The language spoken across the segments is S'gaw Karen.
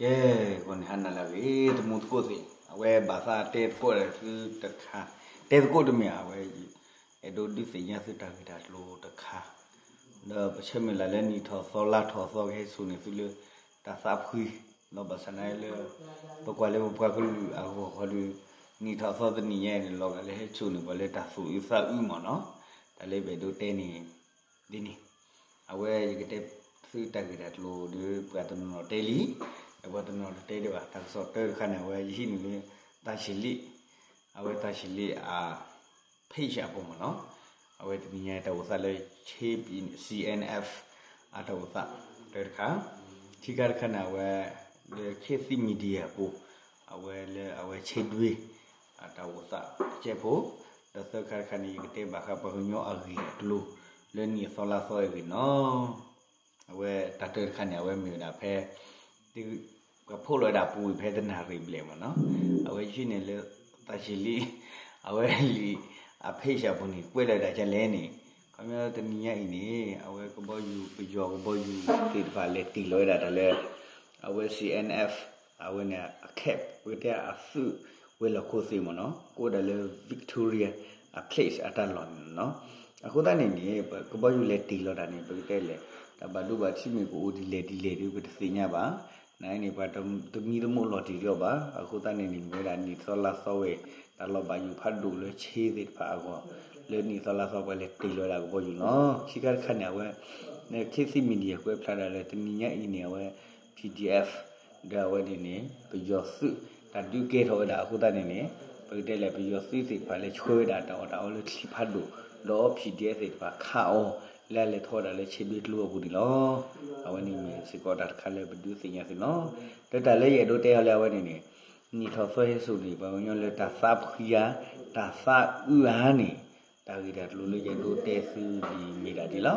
ကဲ, ဂီၤန့ၣ်ဟါနၤလၢအဂ့ၤ တံၤသကိးသ့ၣ်, အဝဲဘၣ်သးတဲသကိးဒီးသုတခါ, တဲသကိးတမ့ၢ် အဝဲ အဲၣ်ဒိးဒုးသ့ၣ်ညါသုတၢ်ဂ့ၢ်တၢ်ကျိၤတခါ, ဒီးပဆၢမုၢ်လၢ်လၢနံၣ်ထီၣ်သီလါထီၣ်သီကဟဲစိာ်န့ၢ်သုလၢ တၢ်သးဖှံ, ဒီးဘၣ်ဆၣ်သနာ်လၢ ပကွၢ်လၢပပှၤကလုာ်အဂီၢ်ဃီဒီး နံၣ်ထီၣ်သီတနံၣ်ညါအံၤန့ၣ် လီၤဂာ်လၢဟဲစိာ်န့ၢ်ပှၤလၢတၢ်သူၣ်အုးသးအုးမ့ၢ်နီၤ, တၢ်လၢပအဲၣ်ဒိးတဲန့ၣ် ဒ်န့ၣ်, အဝဲယကတဲသုတၢ်ဂ့ၢ်တၢ်ကျိၤဒီး ပှၤတနီၤနီၤတဲလံ, ဒီးပှၤတနီၤနီၤတတဲဒံးဘၣ်, တၢ်ကစီၣ်တၢတခါန့ၣ် အဝဲယဟံးန့ၢ်လၢ တၢ်ဆံးလံ, အဝဲတၢ်ဆံးလံအ page အပူၤမ့ၢ်နီၤ, အဝဲတနံၤညါတၢ်အိၣ်သးလၢ ချ့ CNF အတၢ်အိၣ်သးတၢတခါ, ခံခါတခါန့ၣ် အဝဲ လၢ ခေတ်သစ် Media အပူၤ, အဝဲလၢအဝဲ ဆ့ဒွံ အတၢ်အိၣ်သးတကဲးဖိ, ဒီးသၢခါတခါန့ၣ် ယကတဲဘၣ်ဃးပှၤကညီအဂ့ၢ်အကျိၤ လၢနံၣ်အသီလါသီအဂ့ၢ်နီၤ. အဝဲတၢ်တၢတခါန့ၣ် အဝဲမ့ၢ်ဝဲဒၣ်ဖဲ ပှၤဖီၣ်လီၤဝဲဒၣ်ပူၤဖဲတနၣ်ရံၣ်ဘျဲၣ်မ့ၢ်နီၤ, အဝဲယဟံးန့ၢ်လၢ တၢ်ဆံးလံ, အဝဲလံာ်အ page အပူၤန့ၣ် ကွဲးလီၤဝဲဒၣ်ဒ်လဲၣ်န့ၣ်, ခီပညီတနံၤညါအံၤန့ၣ် အဝဲကဘီယူၤ ပယီၤကဘီယူၤသ့ၣ်တဖၣ်လဲၤတ့ၢ်လီၤဝဲဒၣ်တၢ်လၢ အဝဲ CNF အဝဲန့ၣ် အ camp ပကတဲအသုးဝဲၤလီၢ်ခိၣ်သ့ၣ်မ့ၢ်နီၤ, ကအိၣ်ဒၣ်လၢ Victoria အ place အတၢ်လီၢ်န့ၣ်နီၤ. အဃိသတးန့ၣ်န့ၣ် ပကဘီယူၤလဲၤတ့ၢ်လီၤတၢ်န့ၣ် ပကတဲလဲၣ် တၢ်ဘၣ်ဒိဘၣ်ထံးမ့ၢ်ကအိၣ်ဒ်လဲၣ်ဒ်လဲၣ်ဒီး ပတသ့ၣ်ညါဘၣ်. နအံၤန့ၣ် ပှၤတမံတမိၣ်လီၤတံၢ်လီၤဘၣ်. အဃိသတးန့ၣ်န့ၣ် မ့ၢ်ဝဲဒၣ်နံၣ်သီလါသီဝဲ တၢ်လီၤဘၣ်ယိၣ်ဖးဒိၣ်လၢဆ့သ့ၣ်တဖၣ်အဂီၢ် လၢနံၣ်သီလါသီပှၤလဲၤတ့ၢ်လီၤဝဲဒၣ်ကဘီယူၤလီၤ. ခံခါတခါန့ၣ် အဝဲ ခေတ်သစ် Media ကွဲးဖျါဒၣ်လၢတနံၤညါအံၤန့ၣ် အဝဲ PDF ဒီးအဝဲန့ၣ်န့ၣ် ပယီၤသုး တၢ်ဒုးကဲထီၣ်ဝဲဒၣ်အဃိသတးန့ၣ်န့ၣ် ပကတဲလဲၣ် ပယီၤသုးသ့ၣ်တဖၣ်လဲၤဆှၢဝဲဒၣ်တၢ်အီၣ်တၢ်အီလၢချံဖးဒိၣ် ဒီး PDF သ့ၣ်တဖၣ်ခးအီၤ လၢအလဲၤထီၣ်ဝဲဒၣ်လၢဆ့ဒွံကျိအပူၤန့ၣ်လီၤ. အဝဲန့ၣ်မ့ၢ်စ့ၢ်ကီးတၢ်တခါလၢပဒုးသ့ၣ်ညါသုလီၤ. ဒီးတၢ်လၢယအဲၣ်ဒိးတဲအီၤလၢအဝဲန့ၣ်န့ၣ် နံၣ်ထီၣ်သီဟဲစိာ်န့ၣ် ပှၤကညီလၢတၢ်သးဖှံဧါ, တၢ်သးအုးဧါန့ၣ် တၢ်ဂ့ၢ်တၢ်ကျိၤလၢယအဲၣ်ဒိးတဲသုန့ၣ်မ့ၢ်ဒၣ်ဒ်လီၤ.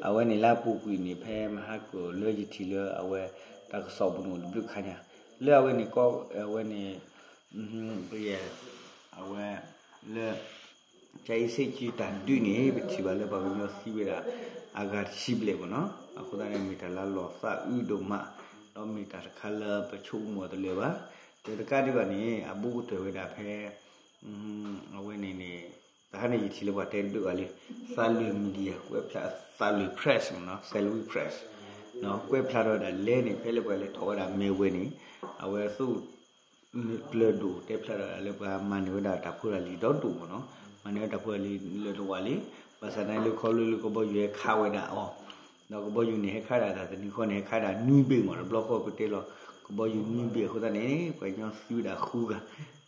အဝဲန့ၣ်လၢအပူၤကွံာ်န့ၣ် ဖဲမဟါကၢၢ်လၢယထံၣ်လၢအဝဲ တၢ်ကစီၣ်ပူၤန့ၣ်အိၣ်တဘျုးခါညါ လၢအဝဲန့ၣ်ကီ အဝဲန့ၣ် ပယဲၢ် အဝဲ လၢ ကၠၤအ့စ့ကၠံတၢ်ဒုးန့ၣ် ပထံၣ်ဘၣ်လၢပှၤကညီသံဝဲဒၣ် အဂၤတဆံဘျဲၣ်မ့ၢ်နီၤ. အဃိသတးန့ၣ် မ့ၢ်တၢ်လၢလီၤသးအုးဒိၣ်မး, ဒီးမ့ၢ်တၢ်တခါလၢပဆိကမိၣ်တလၢာ်ဘၣ်. ဒီးတကးဒံးဘၣ်န့ၣ် အဘူးကတၢၢ်ဝဲဒၣ်ဖဲ အဝဲန့ၣ်န့ၣ် တဟါန့ၣ်ယထံၣ်လၢပှၤတဲတဘျုးဂၤလံ, သးလွံၢ် media ကွဲးဖျါ သးလွံၢ် press မ့ၢ်နီၤ, Salween Press ကွဲးဖျါထီၣ်ဝဲဒၣ်လဲၣ်န့ၣ် ဖဲလၢပှၤလဲၤထီၣ်ဝဲဒၣ်မဲၢ်ဝဲန့ၣ် အဝဲသူၣ် ကျၢၤဒိၣ်တဲဖျါထီၣ်ဒၣ်လၢ ပှၤမၤန့ၢ်ဝဲဒၣ်တၢ်ဖိတၢ်လံၤဒီဒိၣ်မ့ၢ်နီၤ, မၤန့ၢ်ဝဲတၢ်ဖိတၢ်လံၤလၢတဝာ်လံ, ဘၣ်ဆၣ်သနာ်က့လၢခီဖျိလၢကဘီယူၤဟဲခးဝဲဒၣ်အီၤ, ဒီးကဘီယူၤန့ၣ် ဟဲခးဒၣ်တၢ်တနံၤဃီန့ၣ် ဟဲခးဒၣ်နွံဘ့ၣ်မ့ၢ်နီၤ, တဘျီဃီပတဲလီၤ ကဘီယူၤနွံဘ့ၣ်အဃိသတးန့ၣ် ပှၤကညီသံဝဲဒၣ်ဃုဂၤ,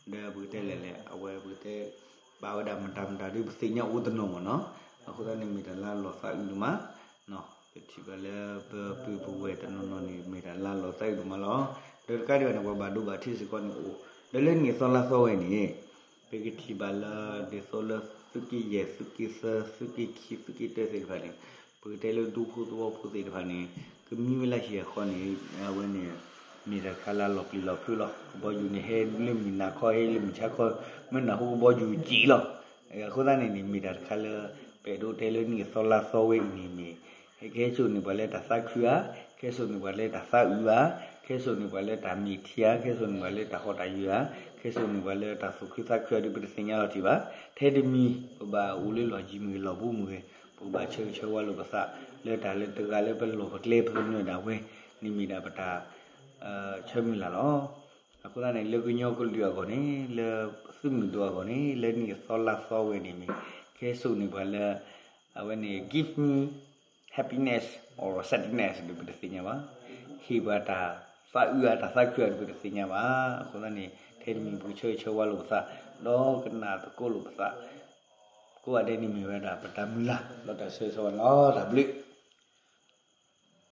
ဒီးပကတဲလဲၣ်လဲၣ် အဝဲပကတဲ ပာ်ဝဲဒၣ်မတၤမတၤဒီး ပသ့ၣ်ညါအိၣ်တနီၤမ့ၢ်နီၤ, အဃိသတးန့ၣ်မ့ၢ်တၢ်လၢလီၤသးအုးဒိၣ်မး ပထံၣ်ဘၣ်လၢပပုၢ်ပဝဲၢ်တနီၤနီၤန့ၣ် မ့ၢ်တၢ်လၢလီၤသးအုးဒိၣ်မးလီၤ. ဒီးတကးဒံးဘၣ်န့ၣ် ပှၤဘၣ်ဒိဘၣ်ထံးစ့ၢ်ကီးန့ၣ်အိၣ်, ဒီးလၢနံၣ်သီလါသီဝဲန့ၣ် ပကထံၣ်ဘၣ်လၢ ဒ်သိးလၢသုးက့ယဲၢ် သုးက့သၢ သုးက့ခံ သုးက့တၢသ့ၣ်တဖၣ်န့ၣ် ပကတဲလၢဒူဖိသဝီဖိသ့ၣ်တဖၣ်န့ၣ် ကမံဝဲလၢဟံၣ်အဃီန့ၣ် အဝဲန့ၣ် မ့ၢ်တၢ်တခါလၢလီၤပျံၤလီၤဖုးလီၤ. ကဘီယူၤန့ၣ် ဟဲလၢမုၢ်နၤခီ ဟဲလၢမုၢ်ဆါခီ မ့ၢ်နၢ်ဟူကဘီယူၤစံးလီၤ. အဃိသတးန့ၣ်န့ၣ် မ့ၢ်တၢ်တခါလၢ ပအဲၣ်ဒိးတဲလၢနံၣ်အသီလါသီဝဲအံၤန့ၣ်မ့ၢ် ဟဲကဟဲစိာ်န့ၢ်ပှၤလၢတၢ်သးခုဧါ, ကဟဲစိာ်န့ၢ်ပှၤလၢတၢ်သးအုးဧါ, ကဟဲစိာ်န့ၢ်ပှၤလၢတၢ်မ့ၢ်ထံဧါ, ကဟဲစိာ်န့ၢ်ပှၤလၢတၢ်ဟီၣ်တၢ်ယၢၤဧါ, ကဟဲစိာ်န့ၢ်ပှၤလၢတၢ်သူၣ်ခုသးခုဧါဒီး ပတသ့ၣ်ညါလီၤတံၢ်ဘၣ်. ထဲတမံၤ ပဘၣ်အိၣ်လၢလီၢ်ယံၤမ့ၢ်ဂ့ၤ လီၢ်ဘူးမ့ၢ်ဂ့ၤ ပကဘၣ်ဆၢဂ့ၤဆၢဝါလိာ်ပသး လၢတၢ်လၢတဂၤလၢပလီၢ်ပကျဲပသနၢၣ်ဒၣ်ဝဲ န့ၣ်မ့ၢ်ဒၣ်ပတၢ် ဆၢမုၢ်လၢ်လီၤ. အဃိသတးန့ၣ် လၢကညီကလုာ်အဂီၢ်န့ၣ် လၢသုးမုၢ်ဒိၣ်အဂီၢ်န့ၣ် လၢနံၣ်အသီလါသီဝဲန့ၣ်မ့ၢ် ကဟဲစိာ်န့ၢ်ပှၤလၢ အဝဲန့ၣ် give me happiness or sadness ဒီးပတသ့ၣ်ညါဘၣ်. ဟ့ၣ်ပှၤတၢ်သးအုးဧါ တၢ်သးခုဧါဒီးပတသ့ၣ်ညါဘၣ်. အဃိသတးန့ၣ် ထဲတမံၤပကဆၢဂ့ၤဆၢဝါလိာ်ပသး ဒီးကနၣ်သကိးလိာ်ပသး ကိးဂၤဒဲးန့ၣ်မ့ၢ်ဝဲဒၣ်ပတၢ်မုၢ်လၢ် ဒီးတၢ်ဆၢဂ့ၤဆၢဝါန့ၣ်လီၤ. တၢ်ဘျုး